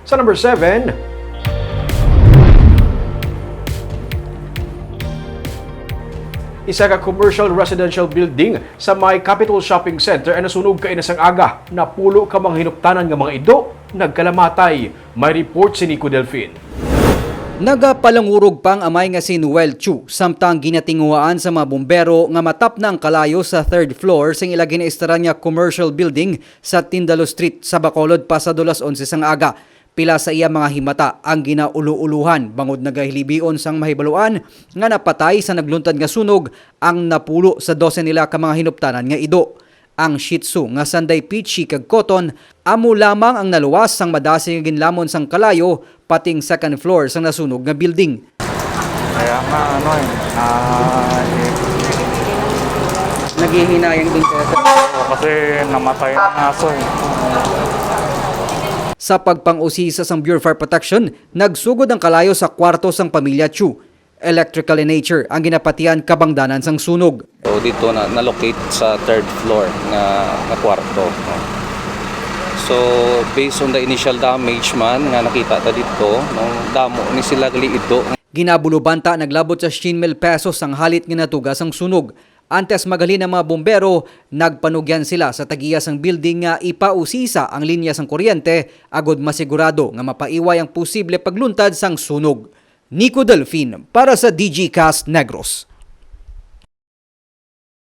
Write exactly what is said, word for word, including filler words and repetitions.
Sa number seven, isa ka commercial residential building sa may Capitol Shopping Center ang nasunog kaina sang aga. Napulo ka mga hinuptanan nga mga ido nagkalamatay. May report si Nico Delfin. Nagapalangurog pa ang amay nga si Noel Chu, samtang ginatinguhaan sa mga bumbero nga matapna ang kalayo sa third floor sing ila ginaistaran nga commercial building sa Tindalo Street sa Bacolod pasado las onse sang aga. Pila sa iya mga himata ang ginaulo-ulohan bangod nagahilibion sang mahibaluan nga napatay sa nagluntad nga sunog ang napulo sa dose nila ka mga hinuptanan nga ido. Ang Shih Tzu nga sanday pitsi kag koton amo lamang ang naluwas sang madasig nga ginlamon sang kalayo, pating second floor sang nasunog nga building. Kaya nga, ano eh, ah, eh, Naghihinayang din siya, sir. Kasi namatay ang aso eh. Sa pagpang-usisa sang Bureau of Fire Protection, nagsugod ang kalayo sa kwarto sang pamilya Chu. Electrical in nature ang ginapatihan kabangdanan sang sunog. So, dito na, na-locate sa third floor nga, nga kwarto, no? So, based on the initial damage man nga nakita ta dito, no, damo ni sila gali ido. Ginabulubanta naglabot sa siyam mil pesos ang halit nga natuga sang sunog. Antes maghalin ang mga bombero, nagpanugyan sila sa tag-iya sang building nga ipausisa ang linya sang kuryente agod masigurado nga mapaiway ang posible pagluntad sang sunog. Nico Delfin para sa D G Cast Negros.